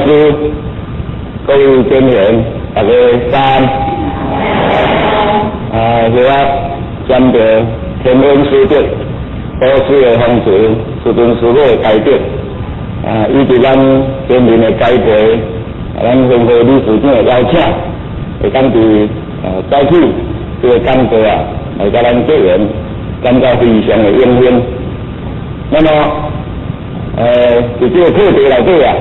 師，各位店員，大家早安。啊，是我沾著天恩師德，導師的風垂，師尊師母的開德，啊，以及咱先人的栽培，啊，咱分會理事長的邀請，會當佇早起這個講座啊，來佮咱結緣，感覺非常的榮幸。那麼，佇這個課題內底啊，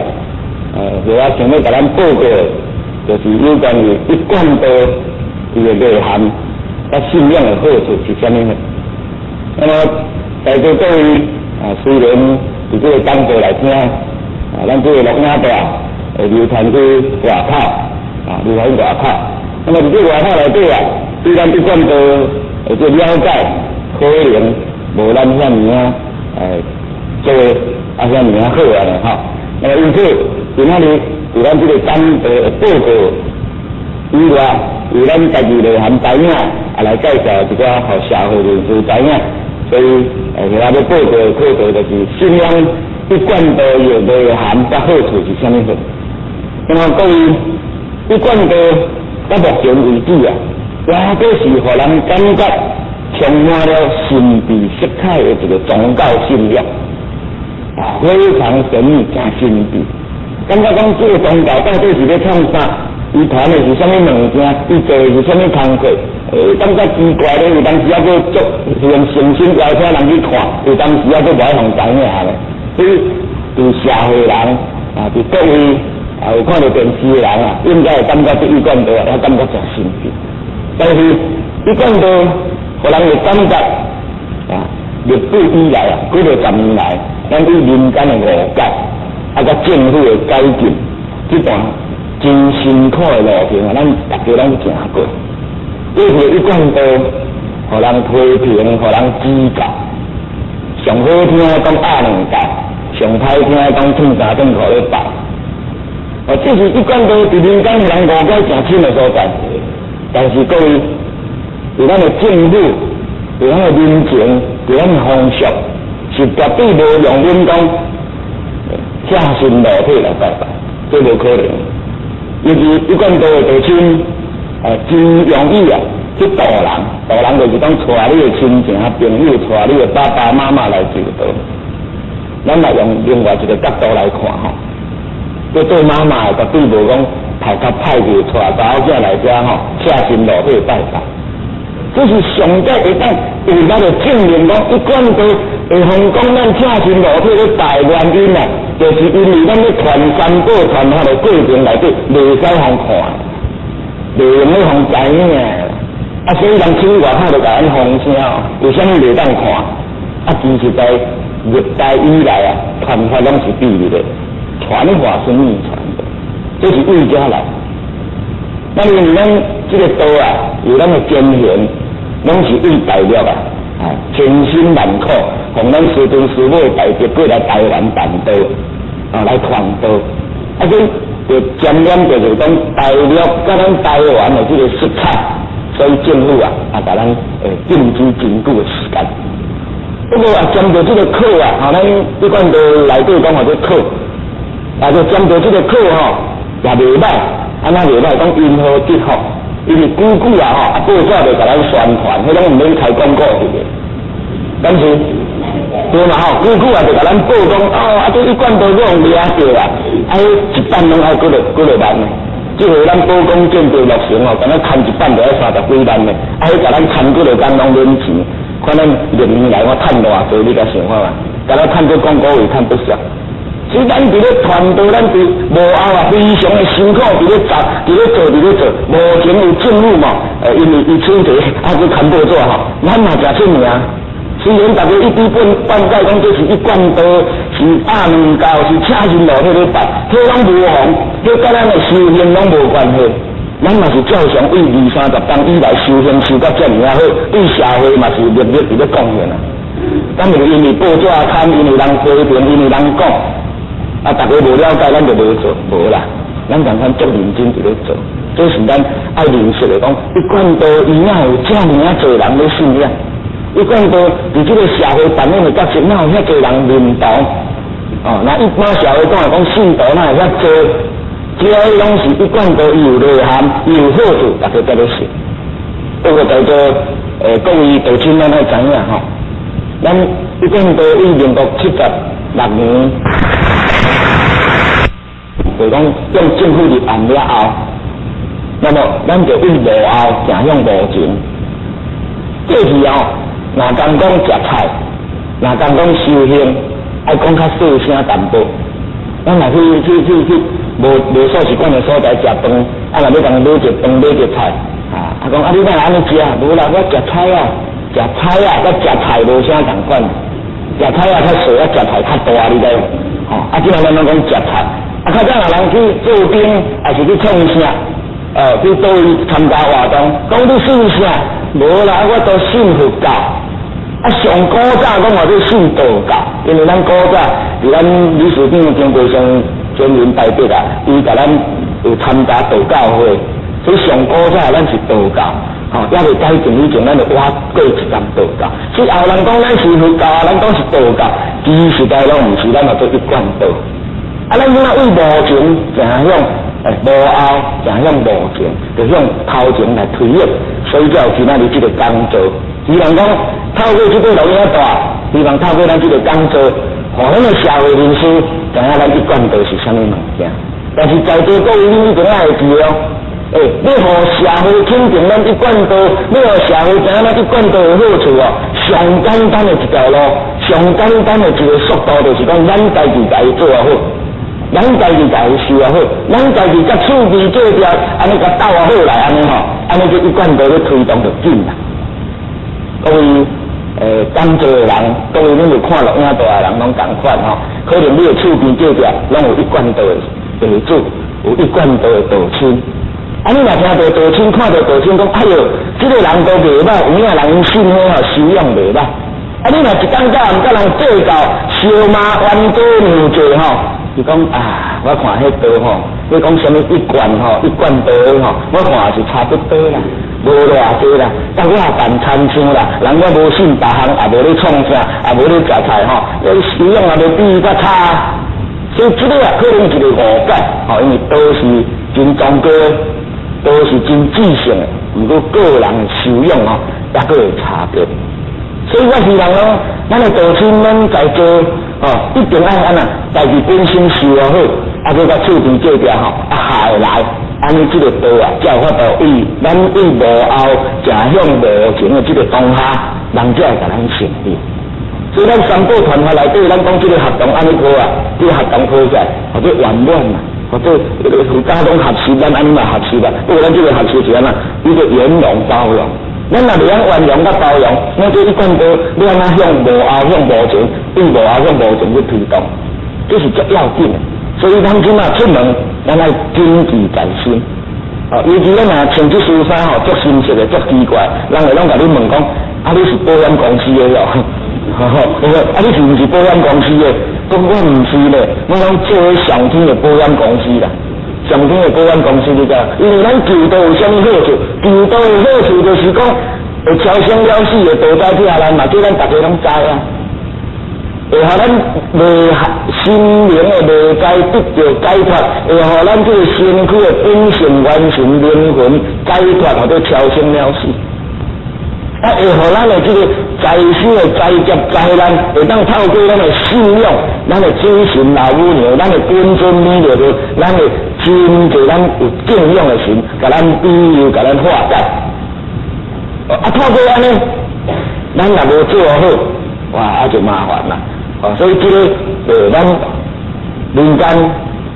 我想欲共咱報告的，就是有關於一貫道伊的內涵，佮信仰的好處是啥物呢？那麼在座各位啊，雖然佇這個講座來聽，啊，咱這個錄影帶會流傳去外口，啊，流傳外口。那麼佇這個外口內底啊，對咱一貫道的這了解，可能無咱遐爾仔，做啊遐爾仔好啊呢吼。那麼因此，今仔日佇咱這個講座的報告以外，由咱家己內涵知影，啊來介紹一寡予社會人士知影。所以，今仔欲報告的課題就是信仰一貫道的內涵佮好處是啥物貨。那麼各位，一貫道到目前為止啊，也閣是予人感覺充滿了神秘色彩的一個宗教信仰，啊，非常神秘、誠神秘。感覺講這個宗教到底是咧創啥？伊傳的是啥物物件？伊做的是啥物工課？感覺奇怪咧，有當時猶閣足用誠心邀請人去看，有當時猶閣無愛予知影咧。所以，佇社會人啊，佇各位啊有看著電視的人啊，應該會感覺這一貫道啊，感覺誠神秘。但是，一貫道，予人會感覺啊，歷史以來啊，幾落十年來，咱對民間的誤解，啊，佮政府的改進，這段真辛苦的路程啊，咱大家攏行過。過去一貫道，予人批評，予人指教，上好聽講鴨兩教，上歹聽講褪衫褪褲咧拜。哦，這是一貫道佇民間予人誤解誠深的所在。但是各位，佇咱的政府，佇咱的民情，佇咱的風俗，是絕對無容忍講赤身露體來拜拜，這無可能。尤其一貫道的道親，啊，真容易啊去導人，導人就是講帶你的親情朋友，帶你的爸爸媽媽來就道。咱來用另外一個角度來看吼，這做媽媽的絕對無講頭殼歹去帶查某囝來遮吼，赤身露體拜拜。這是上蓋會當有力的證明講，一貫道會予講咱赤身露體咧拜原因啊，就是因為咱咧傳三寶傳法的過程內底，袂使予看，袂用咧予知影。啊，所以人出去外口就共咱放聲哦，為啥物袂當看？啊，其實在歷代以來啊，傳法攏是秘密的，傳法是秘傳的，這是為遮來。咱因為咱這個道啊，有咱的先賢，攏是為大陸啊，啊，千辛萬苦，奉咱師尊師母的大德過來台灣辦道，啊，來傳道。啊，所以就沾染著就是講大陸佮咱台灣的這個色彩，所以政府啊，啊，共咱禁止真久的時間。不過啊，沾著這個課啊，吼，咱一貫道內底講號做課，啊，就沾著這個課吼，也袂歹。啊，那袂歹，講因禍得福，因為久久啊吼，啊報紙就共咱宣傳，彼攏毋免開廣告去的。但是對嘛吼，久久啊就共咱報講，哦，啊這一貫道閣予掠著啦，啊，彼一版攏愛幾落幾落萬呢？這回咱寶光建築落成吼，敢若牽一版就愛三十幾萬呢，啊，彼共咱牽幾落工攏免錢，看咱歷年來我趁偌濟，你敢想看覓？敢若趁這廣告費趁不少。所以咱佇咧傳道，咱佇幕後啊，非常的辛苦，佇咧做，佇咧做，佇咧做。目前有政府嘛，因為伊取題，啊，去牽報紙吼，咱嘛誠出名。雖然大家一知半半解講這是一貫道，是鴨兩教，是赤身露體咧拜，彼攏無妨，彼佮咱的修行攏無關係。咱嘛是照常為二三十冬以來修行修甲遮爾仔好，對社會嘛是默默佇咧貢獻啊。咱是因為報紙刊，因為人批評，因為人講。啊！大家無了解，咱就無做，無啦。咱共款足認真佇咧做，這是咱愛認識的。講一貫道伊哪有遮爾仔濟人咧信仰？一貫道佇這個社會扮演的角色，哪有遐濟人認同？哦，那一般社會講來講信徒哪會遐濟？這攏是一貫道伊有內涵，伊有好處，大家才咧信。不過在座各位道親，咱愛知影吼，咱一貫道於民國76年，就講用政府立案了後，那麼咱就對幕後走向幕前。過去哦，若講講食菜，若講講修行，愛講較細聲淡薄。咱若去去去去無無素食館的所在食飯，啊若欲共買一飯買一菜，啊啊講啊你哪會按呢食？無啦，我食菜啊，食菜啊，佮食菜無啥仝款。食菜啊較細，啊食菜較大，你知無？吼，啊這咱攏講食菜，啊較早若人去做兵，抑是去創啥？去佗位參加活動，講你信啥？無啦，我都信佛教。啊，上古早講話你信道教，因為咱古早佇咱理事長經過上尊榮大德啊，伊共咱有參加道教會，所以上古早咱是道教，吼，猶未改正以前，咱就倚過一站道教。所以後人講咱是佛教，咱講是道教，其實在攏毋是，咱嘛做一貫道。啊，咱這馬對幕前走向幕後走向幕前，就向頭前來推演，所以才有今仔日這個講座。希望講透過這個錄影帶，希望透過咱這個講座，予咱的社會人士知影咱一貫道是啥物物件。但是在座各位，你一定愛會記哦，欸，欲予社會肯定咱一貫道，欲予社會知影咱一貫道的好處哦，上簡單的一條路，上簡單的一個速度，就是講咱家己共伊做好。咱家己共伊修好，咱家己佮厝邊隔壁，按呢共鬥好來，按呢吼，按呢就一貫道咧推動就緊啦。各位講座的人，各位恁有看錄影帶的人，攏仝款吼。可能你的厝邊隔壁攏有一貫道的地主，有一貫道的道親。啊，你若聽著道親，看著道親，講哎喲，這個人都袂䆀，有影人𪜶信彼吼修養袂䆀。啊，你若一工到晚佮人計較，相罵冤家娘濟吼。伊講啊，我看彼道吼，你講啥物一貫吼，一貫道的吼，我看也是差不多啦，無偌濟啦。但我也辦親像啦，人我無信別項，也無咧創啥，也無咧食菜吼，修養也無比伊較差。所以這個啊，可能一個誤解，吼，因為道是真崇高，道是真至聖的，毋過個人的修養吼，抑閣會差別。所以我希望講，咱的道親，咱在座哦，一定愛按怎，家己本身修好，啊，閣佮厝邊隔壁吼，啊合會來，按呢這個道啊，才有法度對咱對幕後走向幕前的這個當下，人才會共咱承認。所以咱三寶團法內底，咱講這個活動按呢好啊，這個活動好起來，或者圓滿啊，或者佛家攏學習，咱按呢嘛學習啦。不過咱這個學習是按怎？一個圓融包容。咱若袂曉圓融佮包容，咱這一貫道，欲按怎向幕後向幕前，對幕後向幕前去推動，這是足要緊的。所以咱這馬出門，咱愛謹記在心。哦，尤其咱若穿這身衫吼，足深色的，足奇怪，人會攏共你問講：啊，你是保險公司的哦？啊，你是毋是保險公司的？講我毋是咧，我講做上天的保險公司啦。上天的保險公司你知？因為咱求道有啥物好處？求道的好處就是講，會超生了死的道在遐咱嘛，叫咱逐家攏知啊。會予咱未心靈的迷界得著解脫，會予咱這個身軀的本性完成靈魂解脫，或者超生了死。啊，會予咱的這個財生的財劫災難，會當透過咱的信仰，咱的祖神老母娘，咱的本尊彌勒佛，咱的真濟咱有敬仰的神，共咱庇佑，共咱化解。啊，透過按呢，咱若無做好，哇，啊就麻煩啦。哦，所以這個咱民間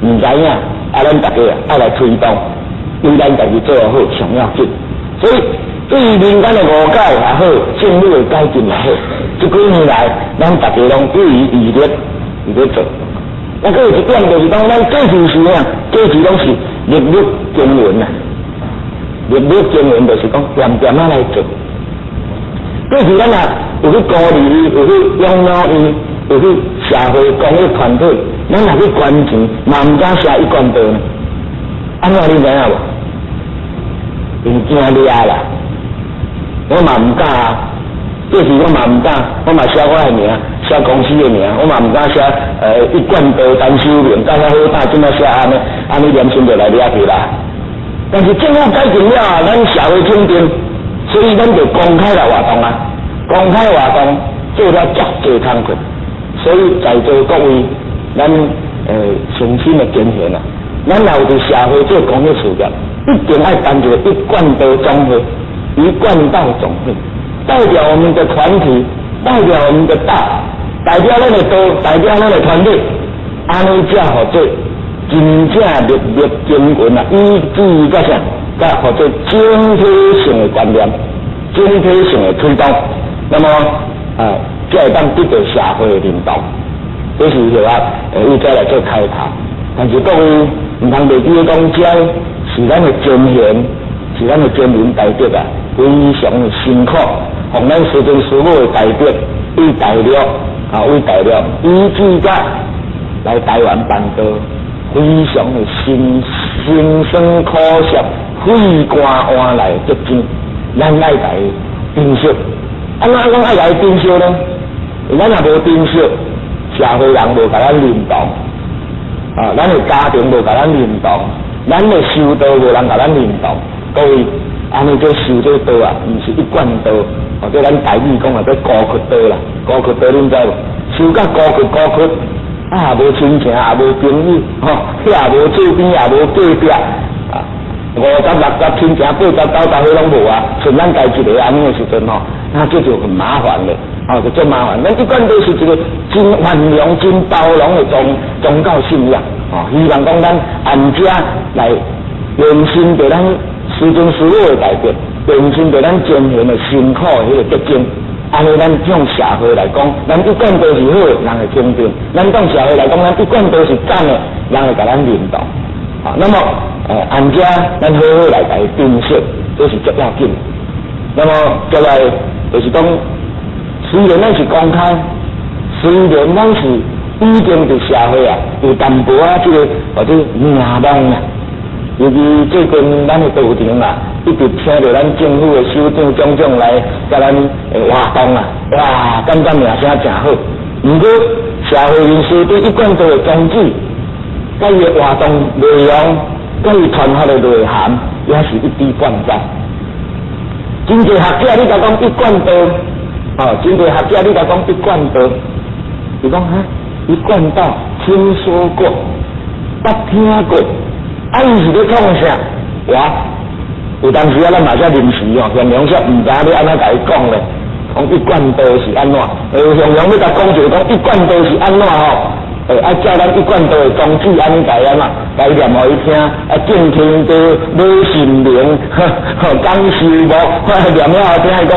毋知影，啊，咱大家愛來推動，對咱家己做好上要緊。所以對於民間的誤解也好，政府的改進也好，這幾年來，咱大家攏不遺餘力佇咧做。啊，閣有一點就是講，咱過去是啥？過去攏是日日耕耘啊，日日耕耘就是講恬恬仔來做。過去咱若有去孤兒院，有去養老院，有去社會公益團體，咱若去捐錢，嘛毋敢寫一貫道呢。按怎你知影無？𪜶驚掠啦，我嘛毋敢啊。過去我嘛毋敢，我嘛寫我的名，寫公司的名，我嘛毋敢寫一貫道陳修明，甲遐好膽，這馬寫按呢，按呢良心就來掠去啦。但是政府改進了啊，咱社會肯定，所以咱就公開來活動啊，公開活動做了足濟工課，所以在座各位，咱誠心的建議啊，咱若有佇社會做公益事業，一定愛辦一個一貫道總會，一貫道總會，代表我們的團體，代表我們的道，代表咱的道，代表咱的團體，按呢才號做真正粒粒耕耘啊，以至甲啥，甲號做整體性的觀念，整體性的推動，那麼啊，才會當得到社會的認同。這是就話，為這來做開頭。但是各位毋通袂記得講，這是咱的前賢，是咱的先人大德啊，非常的辛苦，奉咱師尊師母的大德，為大陸啊，為大陸，以至甲來台灣辦道，非常的辛辛酸苦澀，血汗換來的結晶，咱愛共伊珍惜。按怎講愛共伊珍惜呢？咱若無珍惜，社會人無共咱認同，啊，咱的家庭無共咱認同，咱的修道無人共咱認同。各位，按呢做修這道啊，毋是一貫道，或者咱台語講啊，叫孤窟道啦，孤窟道恁知無？修甲孤窟孤窟，啊，無親情，也無朋友，吼，遐也無厝邊，也無隔壁，啊，五十六十親情，八十九十歲攏無啊，剩咱家一个按呢的時陣吼，那這就很麻煩了。哦，就足麻煩。咱一貫都是一個真寬容、真包容的宗教信仰。哦，希望講咱按這來延伸著咱師尊師母的大德，延伸著咱前賢的辛苦的彼個結晶。按呢，咱向社會來講，咱一貫都是好的，人會肯定；咱向社會來講，咱一貫都是讚的，人會共咱認同。啊，那麼，按這咱好好來共伊珍惜，這是足要緊。那麼，接來就是講，雖然咱是公開，雖然咱是已經佇社會啊有淡薄仔這個或者名望啊，尤其最近咱的道場啊，一直請著咱政府的首長種種來共咱活動啊，哇，感覺名聲誠好。毋過社會人士對一貫道的宗旨，佮伊的活動內容，佮伊傳發的內涵，也是一知半解。真濟學者你共講一貫道。哦，真濟學者你共講一貫道，伊講哈，一貫道聽說過，捌聽過，啊，伊是咧創啥？哇，有當時啊，咱嘛才臨時哦，現場說毋知影欲按怎共伊講咧，講一貫道是按怎？現場欲共講一個講一貫道是按怎吼？啊，照咱一貫道的宗旨按呢共伊按怎？共伊念予伊聽，啊，敬天地，老神明，吼，講修木，念了後聽伊講。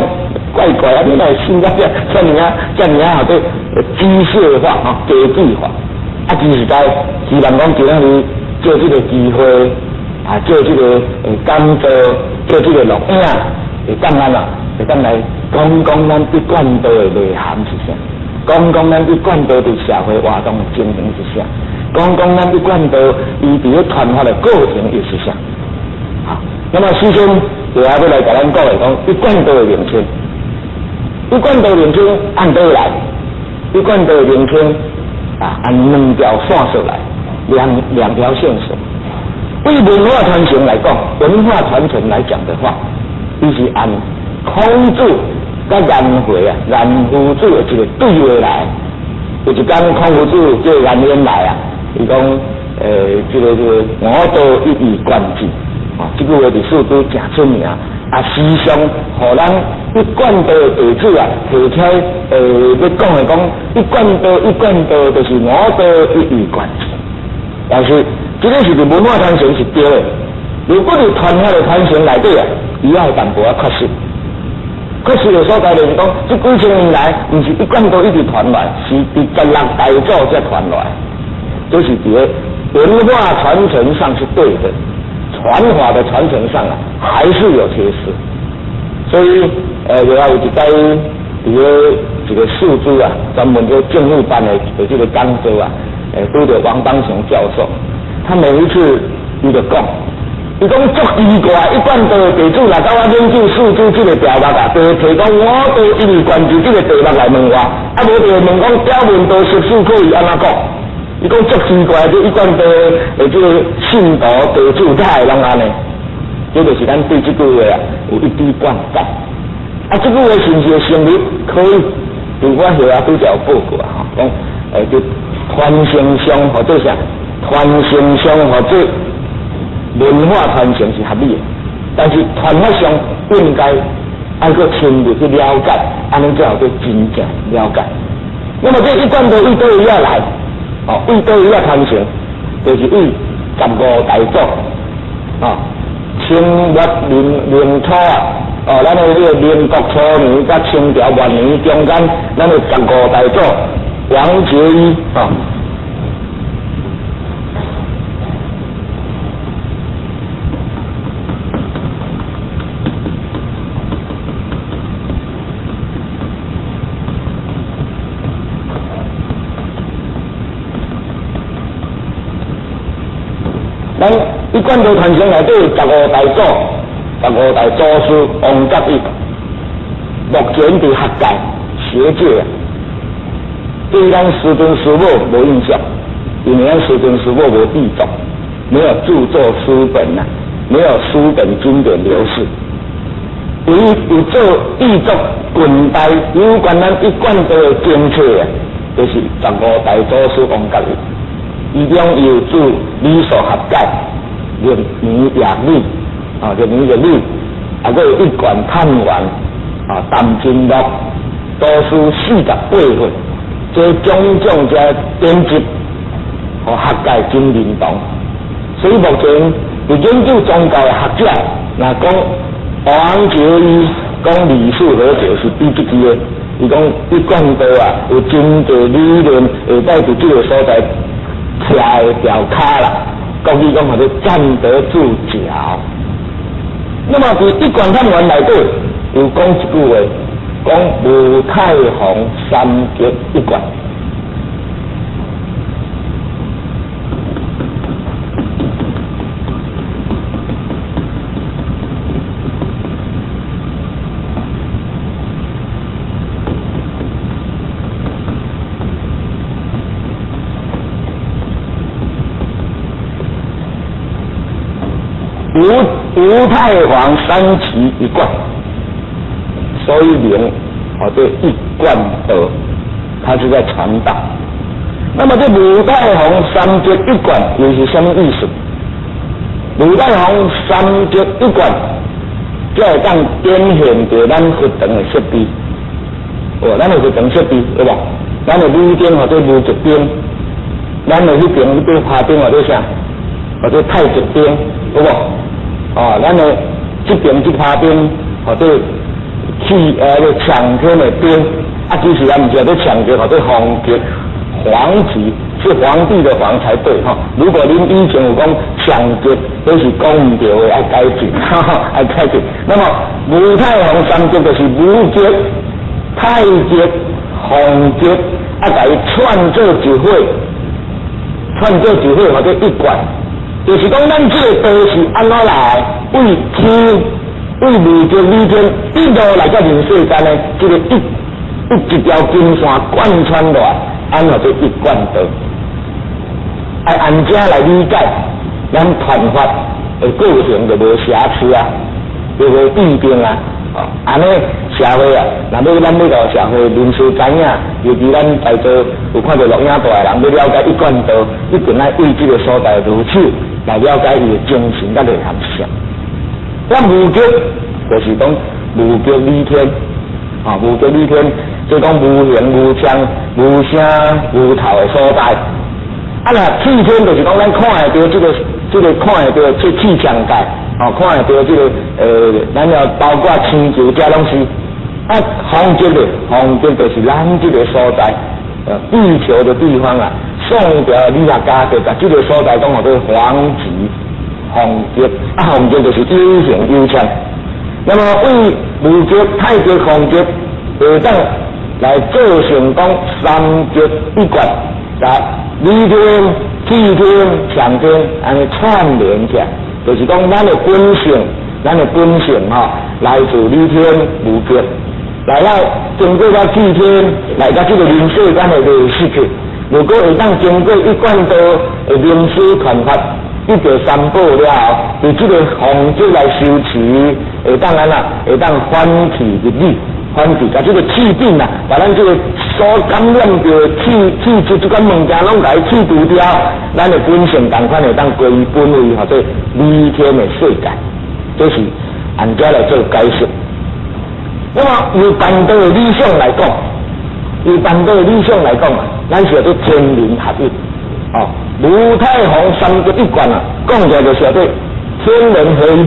怪怪啊！你哪會信甲這遮爾啊遮爾啊，號做機械化吼，機器化。啊，其實在希望講今仔日借這個機會啊，借這個講座，借這個錄影，會當按怎？會當來講講咱一貫道的內涵是啥？講講咱一貫道佇社會活動的情形是啥？講講咱一貫道伊佇咧傳發的過程又是啥？好，那麼首先就要來共咱講的講一貫道的名稱。一貫道名稱按佗來？一貫道名稱啊，按兩條線索來，兩條線索。對文化傳承來講，文化傳承來講的話，伊是按孔子佮顏回啊，顏夫子的一個對話來。有一工孔夫子叫顏淵來啊，伊講，這個吾道一以貫之，啊，這句話佇四書誠出名。啊，時常予咱一貫道的弟子啊，提起來，欲講的講，一貫道，一貫道，就是吾道一以貫之。但是，這個是佇文化傳承是對的。如果佇傳法的傳承內底啊，伊也有淡薄仔缺失。缺失的所在就是講，這幾千年來，毋是一貫道一直傳來，是佇十六大祖才傳來。這是佇個文化傳承上是對的。傳法的傳承上啊，還是有缺失，所以，就有一擺佇咧一個四書啊，專門做政府辦的這個講座啊，拄著王邦雄教授，他每一次伊就講，伊講足奇怪，一貫道的地主來到我研究四主這個條目啊，就提講我都因為關注這個題目來問我，啊無就問講表面道十四可以按怎講？伊講足奇怪，這一貫道的這個信徒地主哪會攏按呢？這就是咱對這句話啊有一知半解。啊，這句話是毋是會成立？可以，佇我後啊拄才有報告啊，吼，講佇傳承上或者啥，傳承上或者文化傳承是合理的，但是傳法上應該愛閣深入去了解，按呢才有閣真正了解。那麼這一貫道為佗位仔來，哦，為佗位仔傳承，就是為十五大祖，哦，清末民民初啊，哦，咱的這個民國初年佮清朝末年中間，咱的十五大祖王覺一，哦。咱一貫道傳承內底十五大祖、十五大祖師王覺一，目前佇學界、學界啊，對咱師尊師母無印象，因為咱師尊師母無著作，沒有著作書本啊，沒有書本經典流失。唯一有做著作近代有關咱一貫道的經冊啊，就是十五大祖師王覺一。伊中有著理數學解、入門入理，啊，入門入理，啊，閣有一貫探源，啊，談經錄，祖師48份，這種種這典籍，予學界真認同。所以目前佇研究宗教的學者，若講王覺一講理數和解是比這句的，伊講一貫道啊，有真濟理論會當佇這個所在。徛會牢跤啦，國語講號做站得住腳。那麼佇一貫探源內底有講一句話，講吳太皇三極一貫。吳太皇三期一貫，所以名號做一貫道，他是在傳道。那麼這吳太皇三節一貫又是什麼意思？吳太皇三節一貫，才會當展現著咱佛堂的設備。哦，咱的佛堂設備對無？咱的武燈或者無極燈，咱的彼邊彼塊拍燈或者啥，或者太極燈，有無？哦，咱的這邊這拍燈或者氣個搶天的燈，啊，其實也毋是叫做搶天，或者皇極，皇極是皇帝的皇才對吼。如果恁以前有講搶極，彼是講毋對的，愛改進，愛改進。那麼吳太皇三極就是無極、太極、鳳極，啊，共伊串做一伙，串做一伙，或者一貫，就是講咱這個道是按怎來？為天、為無極、理天一路來到人世間呢？這個一條金線貫穿落來，按怎做一貫道？愛按這來理解，咱傳法的過程就無瑕疵啊，就無弊病啊。哦，按呢社會啊，若欲咱欲予社會人士知影，尤其咱在座有看著錄影帶的人，欲了解一貫道，一定愛為這個所在入手來了解伊的精神佮內涵是啥。咱無極就是講無極理天，啊，無極理天，即講無形無相、無聲無頭的所在。啊，若氣天就是講咱看會著這個看會著這氣象界。哦，看會著這個，咱要包括星球這攏是啊，方極的，方極就是咱這個所在，地球的地方啊。宋朝理學家就共這個所在講號做方極，方極啊，方極就是有形有相。那麼為無極、太極、方極會當來做成講三極一貫，共理天、氣天、象天按呢串聯起來。就是講咱的本性，咱的本性吼，來自理天無極，來到經過了氣天，來到這個人世間的未失去。如果會當經過一貫道的明師傳法，得到三寶了後，佇這個方則來修持，會當按怎？會當反去入理，反去，共這個氣病啊，把咱這個所感染著的氣氣質這款物件攏共伊去除掉，咱的本性仝款會當歸於本位，或者理天的世界，這是按這來做解釋。那麼由辦道的理想來講，由辦道的理想來講啊，咱是叫做天人合一，哦，無太行三極一貫啊，講起來就是叫做天人合一。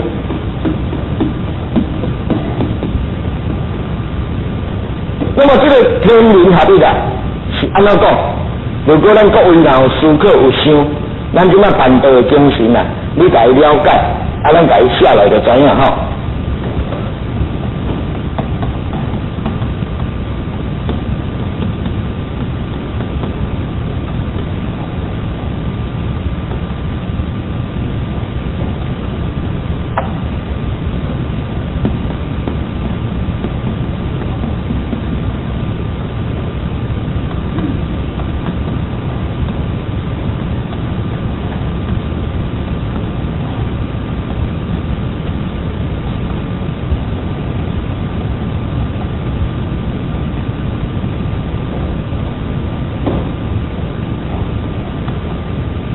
那麼這個天人合一啊，是按怎講？如果咱各位若有思考有想，咱這擺辦道的精神啊，你共伊了解，啊，咱共伊寫來就知影吼。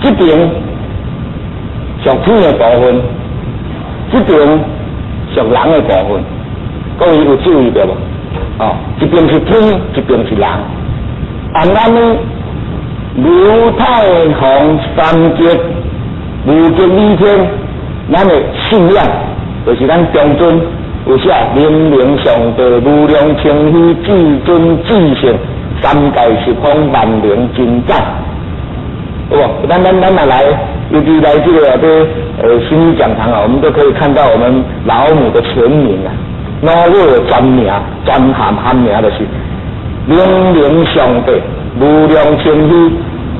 這邊屬天的部分，這邊屬人的部分，各位有注意到無？哦，一邊是天，一邊是人。按按呢，如太行三極，無極理天，咱的信仰就是咱中尊有寫明明上帝無量清虛至尊至聖三界十方萬能真讚。有無？咱咱咱若來，尤其來這個這心理講堂啊，我們都可以看到我們老母的全名啊，老母的全名、全含含名就是明明上帝無量清虛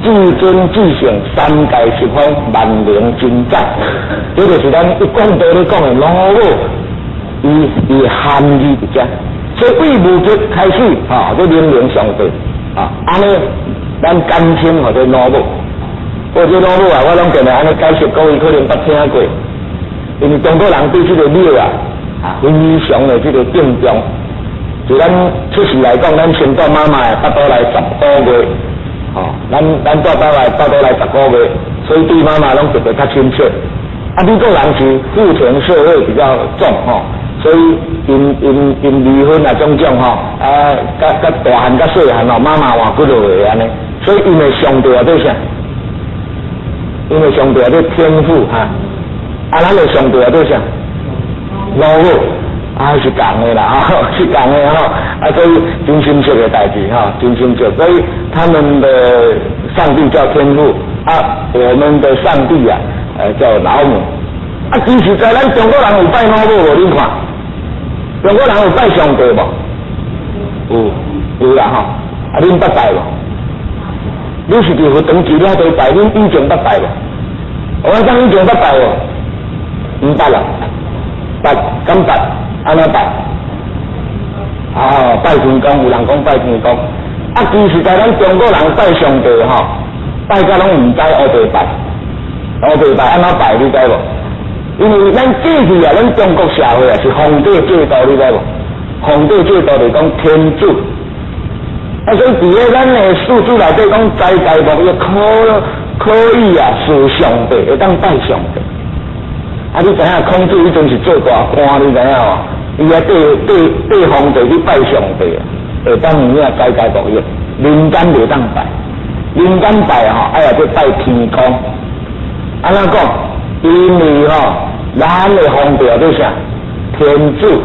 至尊至聖三界十方萬能真讚，這就是咱一貫道咧講的老母，伊伊含義佇遮。所以對無極開始，吼，這明明上帝，啊，按呢，咱簡稱號做老母。我這老母啊，我攏定定按呢解釋，各位可能捌聽過，因為中國人對這個母啊，啊，非常的這個敬重。就咱出世來講，咱先蹛媽媽的腹肚內15個月，吼，咱咱蹛肚內腹肚內十五個月，所以對媽媽攏特別較親切。啊，美國人是父權社會比較重，吼，所以𪜶𪜶𪜶離婚啊種種吼，啊，佮佮大漢佮細漢吼，媽媽換幾落個按呢，所以𪜶的上帝啊做啥？𪜶的上帝啊做天父哈，啊，咱的上帝啊做啥？老母。啊，是仝的啦，吼，是仝的吼，啊，所以真親切的代誌吼，真親切。所以他們的上帝叫天父，啊，我們的上帝啊，叫老母。啊，其實在咱中國人有拜老母無？恁看，中國人有拜上帝無？有，有啦吼。啊，恁捌拜無？你是佇佛堂祈了都拜，恁以前捌拜無？我講以前捌拜無？毋捌啦，捌，敢捌？按怎拜？哦，拜天公，有人講拜天公。啊，其實在咱中國人拜上帝吼，拜甲攏毋知烏白拜，烏白拜按怎拜你知無？因為咱過去啊，咱中國社會啊是皇帝制度，你知無？皇帝制度就講天子。啊，所以佇咧咱的史書內底講，齋大木伊可可以啊，事上帝，會當拜上帝。啊，你知影孔子彼陣是做大官，你知影無？伊啊對對對皇帝去拜上帝啊，會當有影齋大木伊，民間袂當拜，民間拜吼，愛去拜天公。按怎講？因為吼，咱的皇帝做啥？天子，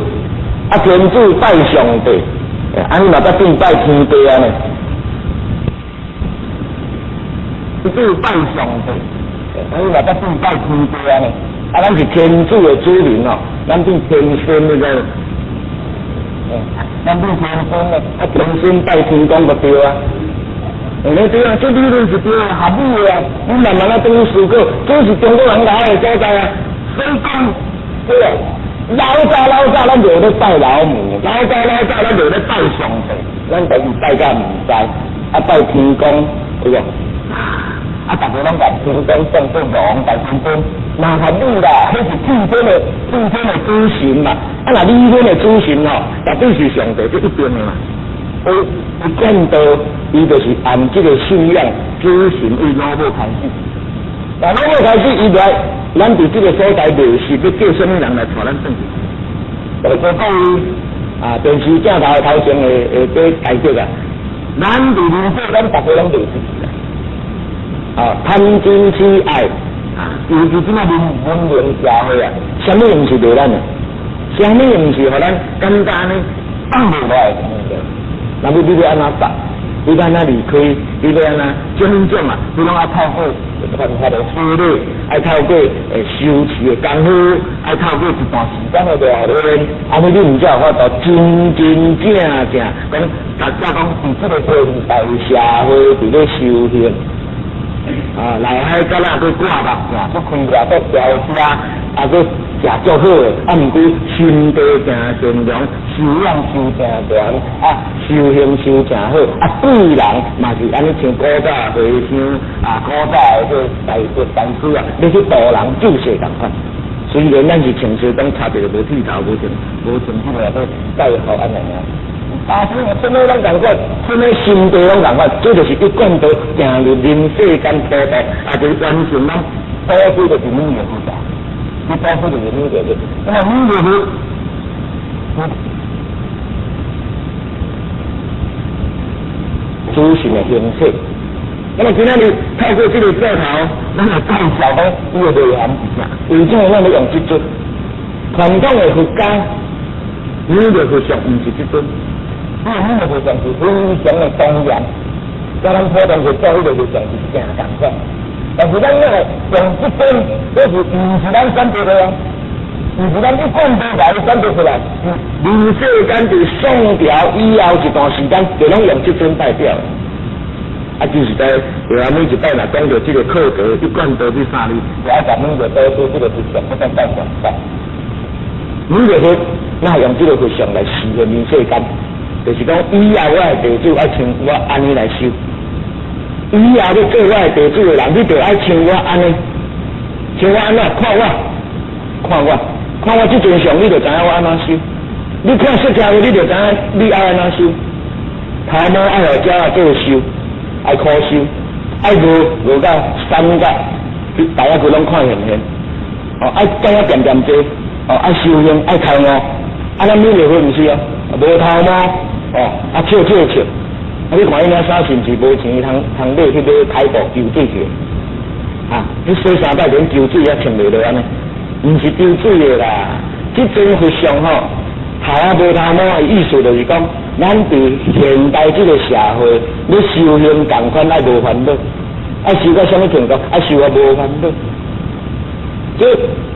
啊天子拜上帝，按呢嘛才變拜天地按呢。天子拜上帝，按呢嘛才變拜天地按呢。啊，咱是天主的子民哦，咱變天孫你知無？咱變天孫咧，啊天孫拜天公就對啊。欸，對啊，這理論是對啊，合理的啊。你慢慢啊，轉去思考，這是中國人來的所在啊。所所以講，對啊，老早老早咱就咧拜老母，老早老早咱就咧拜上帝，咱家己拜甲毋知，啊拜天公，對無？啊，逐家攏共天公當做王大天尊，嘛合理啦，彼是天的主神嘛。啊，若你阮的主神吼，絕對是上帝，這一定的嘛。伊一貫道，伊就是按這個信仰主神為老母開始。那老母開始，伊來，咱佇這個所在袂熟，欲叫啥物人來帶咱轉去？就是講各位啊，電視鏡頭頭前會會解釋啊。咱佇人世間，逐家攏袂識啦。啊，貪嗔癡愛，啊，尤其這馬文明社會啊，啥物毋是袂咱的，啥物毋是予咱簡單呢放袂落來的物件。那你欲按怎走？你欲按怎離開？你欲按怎種種啊？你攏愛透過傳法的洗禮，愛透過修持的功夫，愛透過一段時間的磨練，按呢你毋才有法度真真正正講，大家講佇這個現代社會佇咧修行。啊，內海角仔閣掛目鏡，閣開了閣調車，啊，閣食足好的，啊，毋過心地誠善良，修養修誠懸，啊，修行修誠好，啊，對人嘛是按呢像古早和尚啊，古早的這大德大師啊，欲去度人救世仝款。雖然咱是穿西裝，插一個無剃頭，無穿彼個蓋號按呢爾。啊，啥物攏仝款，啥物心地攏仝款，這就是一貫道行入人世間普渡，啊，就是完成咱布施就是彌勒佛，你布施就是彌勒佛，那麼彌勒佛，主神的形式。那麼今仔日透過這個鏡頭，咱來介紹講伊的內涵是啥？為啥咱欲用這尊？傳統的佛家，彌勒佛像毋是這尊。這個彌勒佛像是非常的莊嚴，佮咱普通佛祖彼个佛像是誠仝款。但是咱欲用這尊，這是毋是咱選擇的啊？毋是咱一貫道來選擇出來。人世間佇宋朝以後一段時間，就攏用這尊代表。啊，就是在下每一擺若講著這個課題，一貫道這三字，就愛共彌勒祖師這個佛像，不當代表拜。彌勒佛，那用這個佛像來示現人世間，就是講以後我的弟子愛像我按呢來修，以後欲做我的弟子的人，你就愛像我按呢，像我按怎看我，看我，看我這尊像，你就知影我按怎修。你看釋迦佛，你就知影你愛按怎修。頭毛愛予鳥仔做修，愛苦修，愛餓餓到三角，大家佢攏看現現。哦，愛坐遐恬恬坐，哦，愛修行，愛開悟。啊，咱彌勒佛毋是哦，無頭毛，哦，啊笑笑笑。啊，你看伊領衫是毋是無錢通通買去買開布抽水去？啊，你洗三擺連抽水也穿袂落按呢？毋是抽水的啦，這尊佛像吼，頭仔無頭毛的意思就是講，咱佇現代這個社會，欲修行仝款愛無煩惱，愛修到啥物程度？愛修到無煩惱。這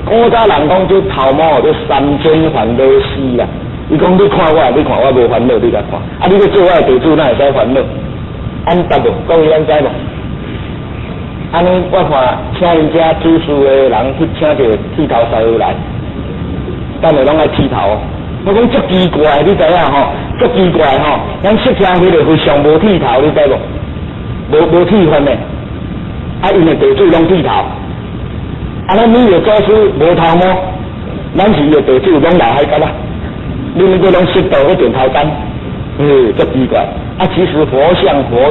古早人講這頭毛叫三千煩惱絲啦。伊講你看我，你看我無煩惱，你共看。啊，你欲做我的弟子，哪會使煩惱？按答無？各位咱知無？按呢，我看請𪜶遮主事的人去請一个剃頭師傅來，等下攏愛剃頭。我講足奇怪，你知影吼？足奇怪吼！咱釋迦牟尼佛像無剃頭，你知無？無剃髮的，啊，𪜶的弟子攏剃頭。啊，咱彌勒祖師無頭毛，咱是伊的弟子攏留海角仔，恁那個攏適度去剪頭髮，足奇怪。啊，其實佛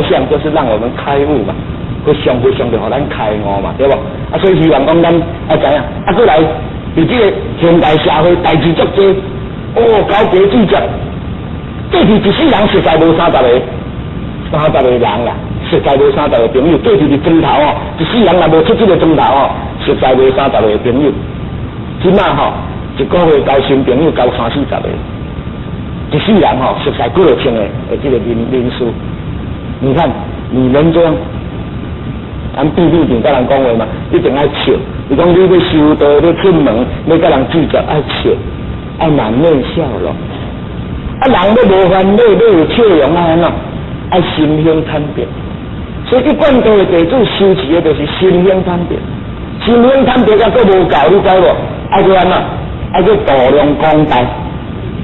像就是讓我們開悟嘛，佛像佛像就予咱開悟嘛，對無？啊，所以希望講咱愛知影，啊，閣來佇這個現代社會代誌足濟，哦，交雞水食，過去一世人實在無三十个，30個人啦，實在無三十個朋友。過去佇磚頭哦，一世人若無出這个磚頭哦，實在無三十個朋友。這馬吼，一個月交新朋友交三四十個，一世人吼，熟似幾落千個的這個人數。你看，你能這樣？咱秘密長佮人講話嘛，一定愛笑。伊講你欲修道，欲出門，欲佮人聚集，愛笑，愛滿面笑容。啊，人欲無煩惱，欲有笑容，愛按怎？愛心胸坦白。所以一貫道的弟子修持的就是心胸坦白。心胸坦白，閣無夠，你知無？愛閣按怎？愛閣度量廣大。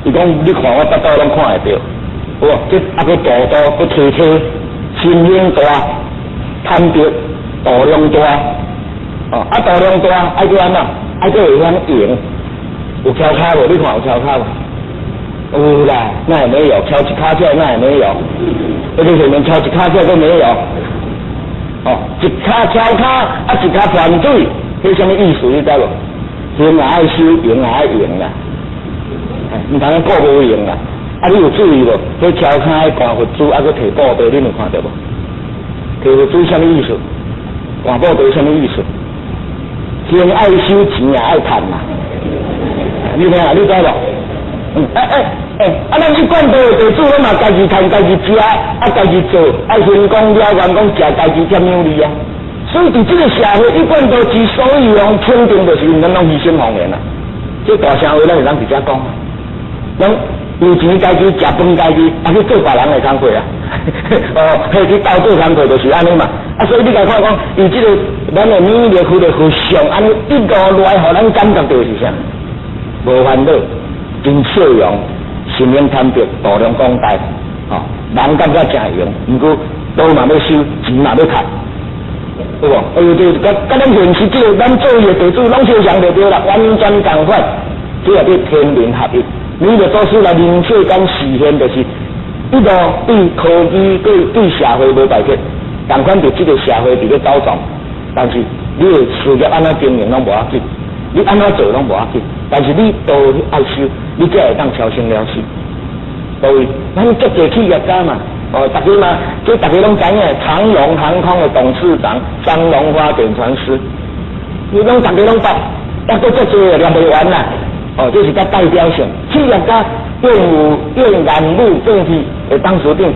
伊講你看我腹肚攏看會著，有無？這啊閣度度閣提提，心胸大，坦白，度量大，哦，啊度量大，愛閣按怎？愛閣會曉用，有蹺跤無？你看有蹺跤無？有啦，那也沒有，蹺一跤腳那也沒有，那個前面蹺一跤腳都沒有。哦，一跤蹺跤，啊一跤反對，彼啥物意思？你知無？行也愛修，用也愛用啦，毋通顧無用啦。啊，你有注意無？彼蹺跤的懸佛珠，啊，閣提布袋，恁有看著無？提佛珠啥物意思？懸布袋啥物意思？行愛修，錢也愛趁嘛。你聽啊，你知無？欸欸欸，啊，咱一貫道的地主，攏嘛家己趁，家己食，啊，家己做，啊，行功了願講食家己佔有利啊。所以佇這個社會，一貫道之所以用肯定，就是因為咱攏犧牲奉獻啊。這大聲話，咱會當直接講啊。咱有錢家己食飯，家己啊去做別人的工課啊。哦，彼去鬥做工課就是按呢嘛。啊，所以你共看講，伊這個咱的彌勒佛的佛像，按呢一路來，予咱感覺著是啥？無煩惱，真笑容，心胸坦白，度量廣大，吼，人感覺誠勇，毋過道嘛欲修，錢嘛欲趁，對無？哎喲，對，佮咱現實這個，咱做伊的地主攏相像就對啦，完全仝款，這也叫天人合一。彌勒祖師來人世間示現，就是一路對科技、對社會無排斥，仝款佇這個社會佇咧鬥撞，但是你的事業按怎經營攏無要緊，你按怎做攏無要緊，但是你道愛修，你才會當超生了死。各位，咱足濟企業家嘛，哦，逐家嘛，這逐家攏知影，長榮航空的董事長張榮發點傳師，你攏逐家攏捌，抑閣足濟念袂完啦。哦，這是較代表性，企業家燕舞燕然武電器的董事長，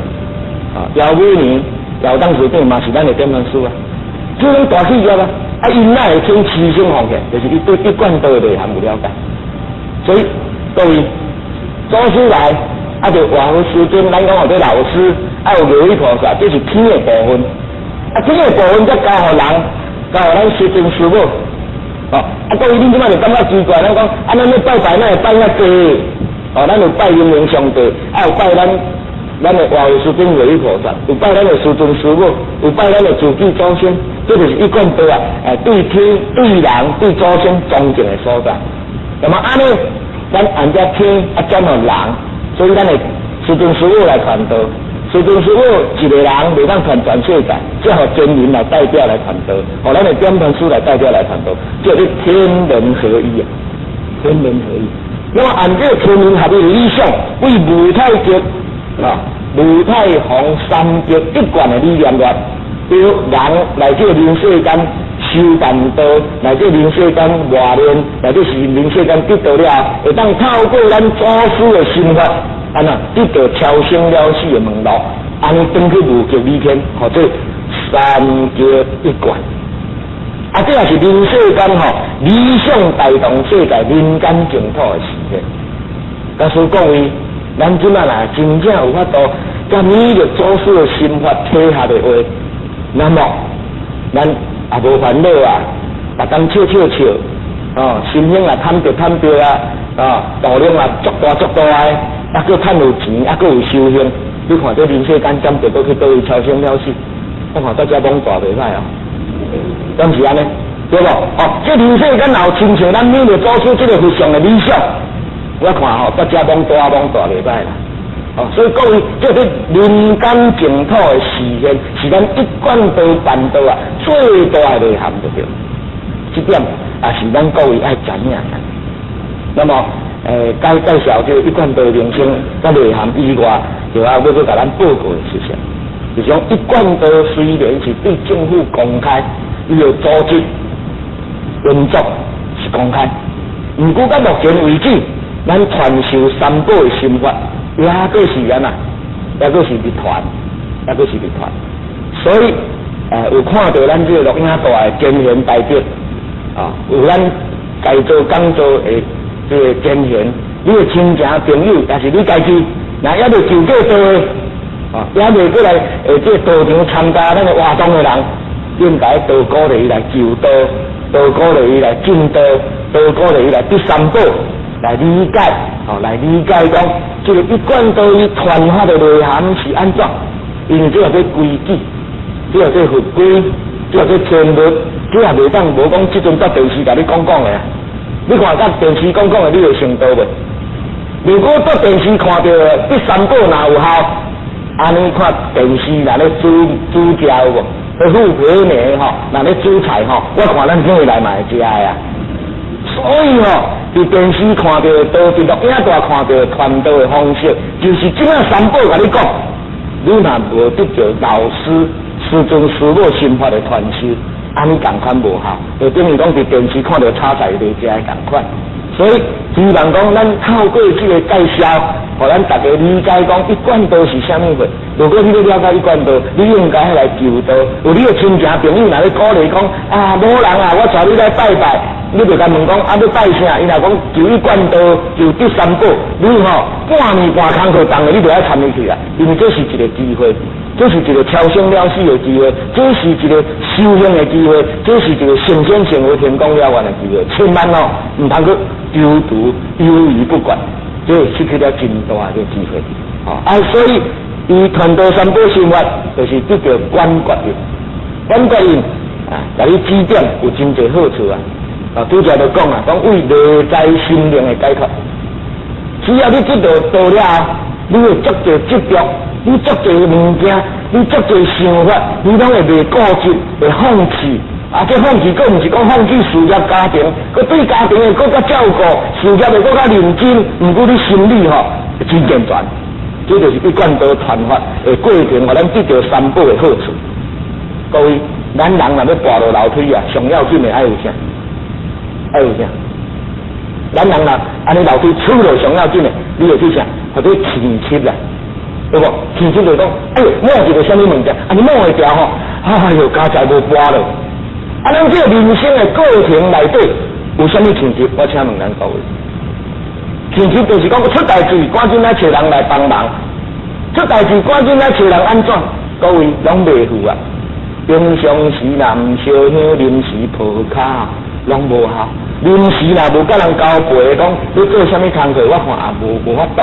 啊，姚美玲姚董事長嘛是咱的點傳師啊。這種大企業啊，啊，𪜶哪會肯犧牲奉獻？就是伊對一貫道的內涵有了解。所以各位祖師來，啊，就活佛師尊，咱講號做老師，啊，有如意菩薩，這是天的部分。啊，天的部分才交予人，交予咱師尊師母。哦，啊，各位，恁這擺就感覺奇怪，咱講，啊，咱咧拜拜，哪會拜遐濟？哦，咱有拜陰陽上帝，啊，有拜咱的活佛師尊如意菩薩，有拜咱的師尊師母，有拜咱的自己祖先，這就是一貫道啊！對天、對人、對祖先尊敬的所在。那麼按呢，咱按照天啊轉予人，所以咱的師尊師母來傳道。師尊師母一個人袂當傳全世界，只予真人來代表來傳道，予咱的點傳師來代表來傳道，叫做天人合一啊！天人合一。那麼按這個天人合一的理想，為無太極啊、無太洪三極一貫的理念來，對人來這個人世間修辦道，來這人世間磨練，來這是人世間得道了，會當透過咱祖師的心法，按怎得到超生了死的門路，按呢轉去無極理天，號做三極一貫。啊，這也是人世間吼理想大同世界人間淨土的實現。假使各位，咱這擺若真正有法度，佮彌勒祖師的心法契合的話，那麼咱也無煩惱啊，逐工笑笑笑，哦，心胸也坦白坦白啊，啊，度量也足大足大的，啊，閣趁有錢，啊，閣有修行，你看這人世間敢著閣去佗位超生了死？我看大家罔大袂歹哦，敢是按呢？對無？哦，這人世間若有親像咱彌勒祖師這個佛像的理想，我看吼，大家罔大罔大袂歹啦。哦，所以各位，這個人間淨土的實現，是咱一貫道辦道啊最大的內涵就對。這點也是咱各位愛知影的。那麼，該介紹這個一貫道名稱佮內涵以外，就還欲閣共咱報告的事情，就是講一貫道雖然是對政府公開，伊的組織運作是公開，毋過到目前為止，咱傳授三寶的心法，抑閣是按怎？抑閣是秘傳，抑閣是秘傳。所以，有看著咱這個錄影帶的真賢大德，啊，有咱該做講座的這個真賢，你的親情朋友，抑是你家己，若猶未求過道的，啊，猶未過來這個道場參加咱的活動的人，應該多鼓勵伊來求道，多鼓勵伊來證道，多鼓勵伊來得三寶，來理解，吼，來理解講，這個一貫道伊傳法的內涵是按怎？因為這叫做規矩，這叫做佛規，這叫做天律，這也袂當無講，這陣在電視共你講講的啊！你看佮電視講講的，你會成道袂？如果在電視看著得三寶若有效，按呢看電視若咧煮煮食有無？彼富婆呢吼，若咧煮菜吼，我看咱叫伊來嘛會食的啊！所以吼，佇電視看著的，佇錄影帶看著傳道的方式，就是這馬三寶共你講，你若無得著老師師尊師母心法的傳授，按呢仝款無效，就等於講佇電視看著炒菜袂食的仝款。所以希望講咱透過這個介紹，予咱大家理解講一貫道是啥物貨。如果你欲了解一貫道，你應該來求道。有你的親情朋友若咧鼓勵講啊，某人啊，我帶你來拜拜，你就共問講啊，欲拜啥？伊若講求一貫道，求得三寶，你吼半暝半空課動的，你就愛參伊去啊，因為這是一個機會。這是一個超生了死的機會，這是一個修行的機會，這是一個成仙成佛天公了願的機會。千萬哦，毋通閣猶豫猶豫不決，這會失去了真大的機會。啊，所以伊傳道三寶心法，就是得著觀覺印，觀覺印啊，共你指點有真濟好處啊。啊，拄才就講啊，講為內在心靈的解脫，只要你得著道了後，你會足濟執著。你足濟物件，你足濟想法，你攏會袂固執，會放棄。啊，這放棄閣毋是講放棄事業家庭，閣對家庭會閣較照顧，事業會閣較認真。毋過你心理吼真健全，這就是一貫道傳法的過程，予咱得著三寶的好處。各位，咱人若欲跋落樓梯啊，上要緊的愛有啥？愛有啥？咱人若按呢樓梯出落上要緊的，你會去啥？或者氣急啦。對無？天生就講，哎喲，摸一个啥物物件，啊你摸會著吼，哎喲，佳哉無跋落。啊，咱這個人生的過程內底有啥物天職？我請問咱各位，天職就是講出代誌，趕緊來揣人來幫忙；出代誌，趕緊來揣人按怎？各位攏袂赴啊！平常時若毋燒香，臨時抱跤，攏無效。臨時若無佮人交陪，講欲做啥物工課，我看也無法度。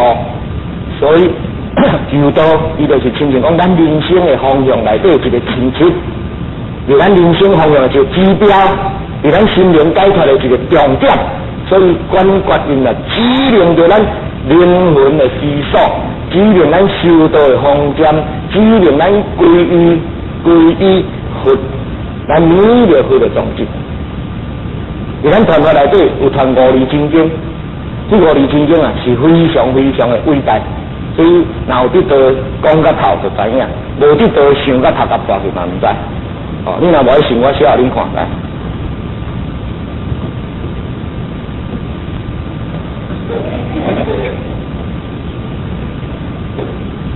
所以。求道，伊就是親像講咱人生的方向內底一個清晰，是咱人生方向的一個指標，是咱心靈解脫的一個重點。所以，觀覺印啊，指明著咱靈魂的歸宿，指明咱修道的方針，指明咱歸依歸依佛，咱彌勒佛的宗旨。佇咱傳法內底有傳五字真經，這五字真經啊是非常非常的偉大。所以，若有得道講甲透就知影，無得道想甲頭殼破去嘛毋知。哦，你若無愛信，我寫予恁看來。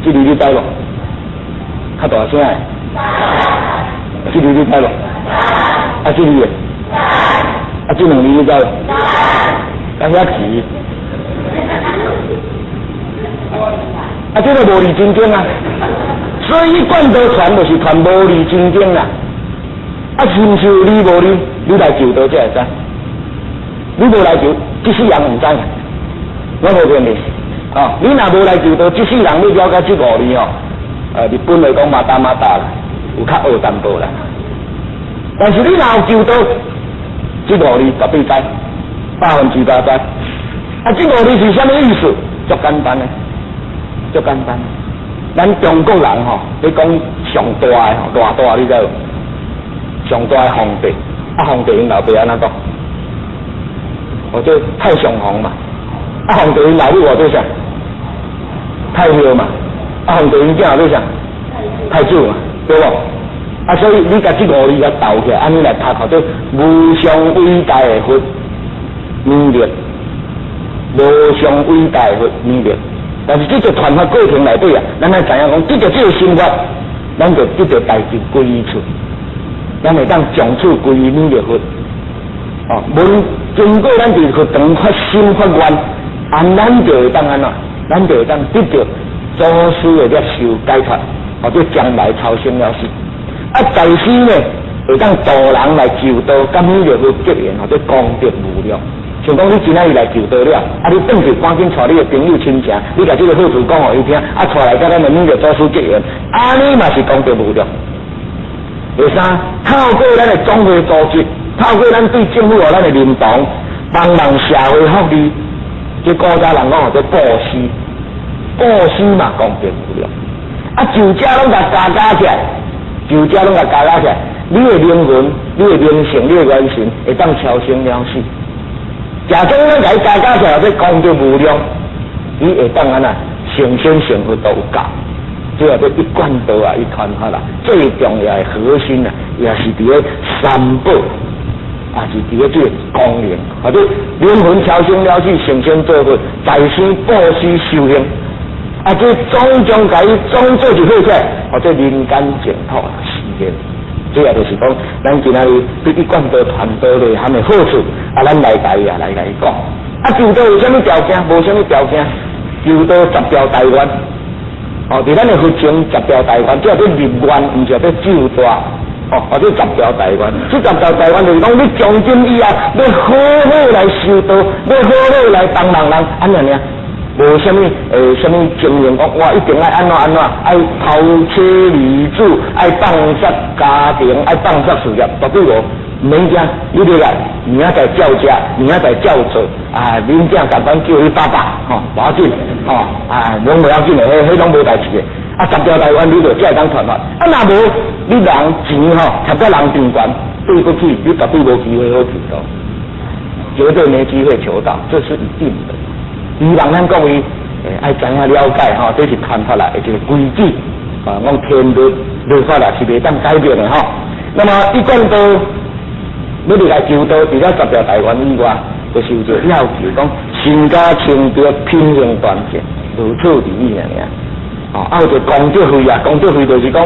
這字你知無？較大聲的。這字你知無？啊，這字的。啊，這兩字你知無？敢遐遲。啊，這个無字真經啊，所以一貫道傳就是傳無字真經啦。啊，是毋是有字無字？你來求道才會知。你無來求，這世人毋知。我無騙你，哦，你若無來求道，這世人欲了解這五字哦，日本話講まだまだ啦，有較學淡薄啦。但是你若有求道，這五字絕對知，100%知。啊，這五字是啥物意思？足簡單的，足簡單。咱中國人吼，咧講上大的吼，偌大你知無？上大的皇帝，啊，皇帝𪜶老爸按怎講？號做太上皇嘛。啊，皇帝𪜶老母號做啥？太后嘛。啊，皇帝𪜶囝號做啥？太子嘛，對無？啊，所以你共這五字共鬥起來，按呢來讀，號做無上偉大的佛彌勒。無上偉大的佛彌勒，但是這個傳法過程內底啊，咱愛知影講，得著這個心法，咱就得著代誌歸依處，咱會當從此歸依彌勒佛。哦，無論經過咱佇佛堂發心發願，按咱就會當按怎？咱就會當得著祖師的攝受解脫，或者將來超生了死。啊，在世呢，會當度人來求道，佮免著佛結緣，號做功德無量。像講你今仔日來求道了，啊，你轉去趕緊帶你的朋友親情，你共這个好處講予伊聽，啊，帶來佮咱的免著祖師結緣，按呢嘛是功德無量。第三，透過咱的總會組織，透過咱對政府予咱的認同，幫忙社會福利，這古早人講號做布施，布施嘛功德無量。啊，就這攏共加加起來，就這攏共加加起來，你的靈魂、你的靈性、你的元神，會當超生了死。假裝咱共伊加加起來，這功德無量，你會當按怎成仙成佛都有夠。這個一貫道啊，一傳法啦，最重要的核心啊，也是佇咧三寶，也是佇咧這个功能，或者靈魂超生了死，成仙做佛，在生布施修行，啊，這種種共伊總做一伙起來，或者人間淨土實現。這個就是講，咱今仔日對一貫道傳道內涵的好處，啊，咱來共伊啊，來共伊講。啊，求道有啥物條件？無啥物條件，求道十條大願。哦，佇咱的佛經十條大願，這叫做立願，毋是叫做咒大。哦，或者十條大願，這十條大願就是講，你從今以後欲好好來修道，欲好好來幫忙人，按呢爾。無啥物啥物情形，講我一定愛按怎按怎，愛拋妻離子，愛放捨家庭，愛放捨事業，絕對無，毋免驚。你入來，明仔載照食，明仔載照做，啊，恁囝共款叫你爸爸，吼，無要緊，吼，啊，攏無要緊的，彼彼攏無代誌的。啊，十條大願你就才會當傳法。啊，若無你人錢吼，貼甲人貧懸，對不起，你絕對無機會好求道，絕對沒機會求道，這是一定的。希望咱各位愛知影了解吼，這是傳法來的一個規矩啊，講天律律法啦是袂當改變的吼。那麼一貫道欲入來求道，除了十條大願以外，就是有一個要求，講身家清白、品行端正，如此而已爾爾。哦，啊有一個功德費啊，功德費就是講，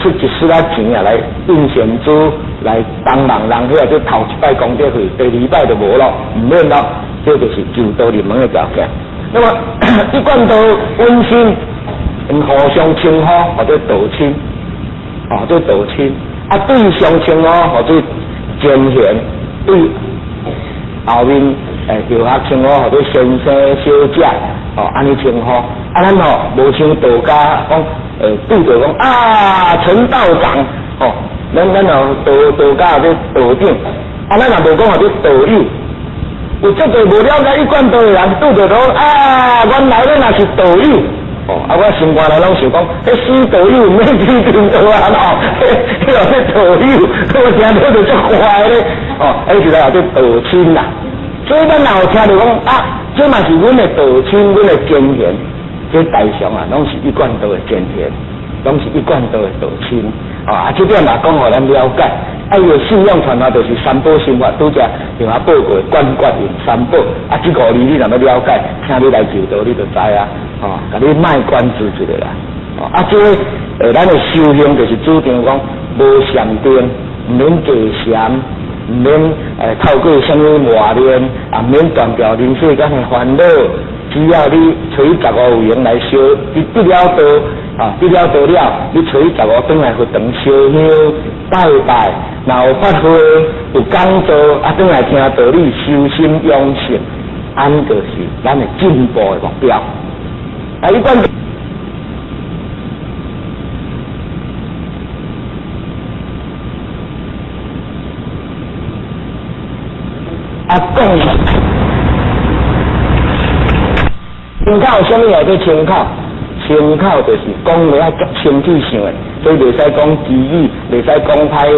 出一絲仔錢啊來印善資來幫忙人，彼個做頭一擺功德費，第二擺就無咯，毋免咯。這就是求道入門的條件。那麼一貫道溫馨，互相稱呼號做道親，號做道親。啊，對上稱呼號做前賢，對後面後學稱呼號做先生、小姐，哦，按呢稱呼。啊，咱吼無像道家講，對著講啊，陳道長，吼，咱咱吼道道家號做道長，啊，咱也無講號做道友。有足濟無了解一貫道的人，拄著講啊，原來恁也是道友，哦，啊，我心肝內攏想講，彼死道友毋免去求道啊，吼，彼號做道友，我聽著就足壞咧，哦，彼是來號做道親啦。所以咱若有聽著講啊，這嘛是阮的道親，阮的前賢，這大常啊，攏是一貫道的前賢，攏是一貫道的道親，哦，啊，這點嘛講予咱了解。啊，伊的信仰傳法就是三寶心法，拄才向我報告的觀覺用三寶。啊，這五字你若欲了解，請你來求道，你就知啊。吼，共你賣關子一下啦。哦，啊，這個咱的修行就是主張講無禪定，毋免坐禪，毋免透過啥物磨練，也毋免斷掉人世間的煩惱。只要你揣十五有閒來修，你得了道，啊，得了道了，你揣十五轉來佛堂燒香拜拜，若有法會有講座，啊，轉來聽道理，修心養性，按呢就是咱的進步的目標。啊，你管。啊，講清口，啥物叫做清口？清口就是講話愛足清氣想的，所以袂使講綺語，袂使講歹話，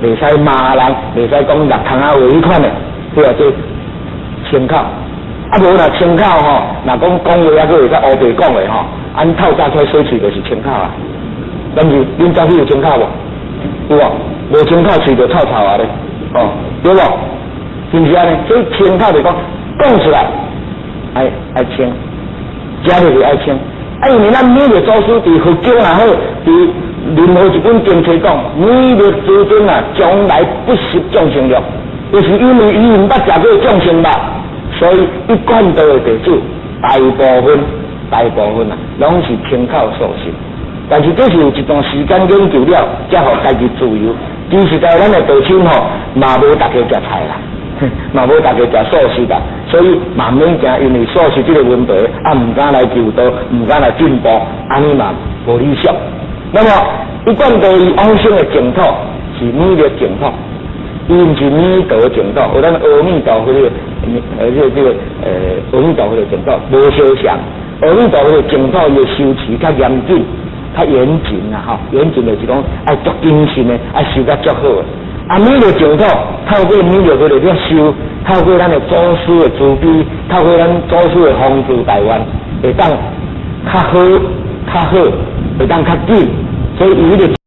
袂使罵人，袂使講六窗仔話彼款的，彼叫做清口。啊，無若清口吼，若講講話猶閣會使烏白講的吼，按透早起來洗喙就是清口啊。敢是恁早起有清口無？有無？無清口喙就臭臭啊咧，吼，對無？是毋是按呢？所以清口就講講出來愛愛清，食落去愛清。啊，因為咱每個祖師佇佛經也好，佇任何一本經冊講，彌勒師尊啊，從來不食眾生肉，就是因為伊毋捌食過眾生肉，所以一貫道的弟子大部分大部分啊，攏是清口素食。但是這是有一段時間研究了，才予家己自由。其實在咱的道親吼，嘛無逐家食菜啦，嘛無逐家食素食啦，所以嘛免驚，因為素食這個問題，啊，毋敢來求道，毋敢來進步，按呢嘛無理想。那麼一貫道伊往生的淨土是彌勒淨土，伊毋是彌陀淨土，和咱阿彌陀佛的，這個阿彌陀佛的淨土無相像。阿彌陀佛的淨土伊的修持較嚴謹、較嚴謹啊！吼，嚴謹就是講愛足謹慎的，愛修甲足好的。啊，彌勒淨土透過彌勒佛的咧修，透過咱的祖師的慈悲，透過咱祖師的宏慈大願，會當較好、較好，會當較緊，所以伊彼個。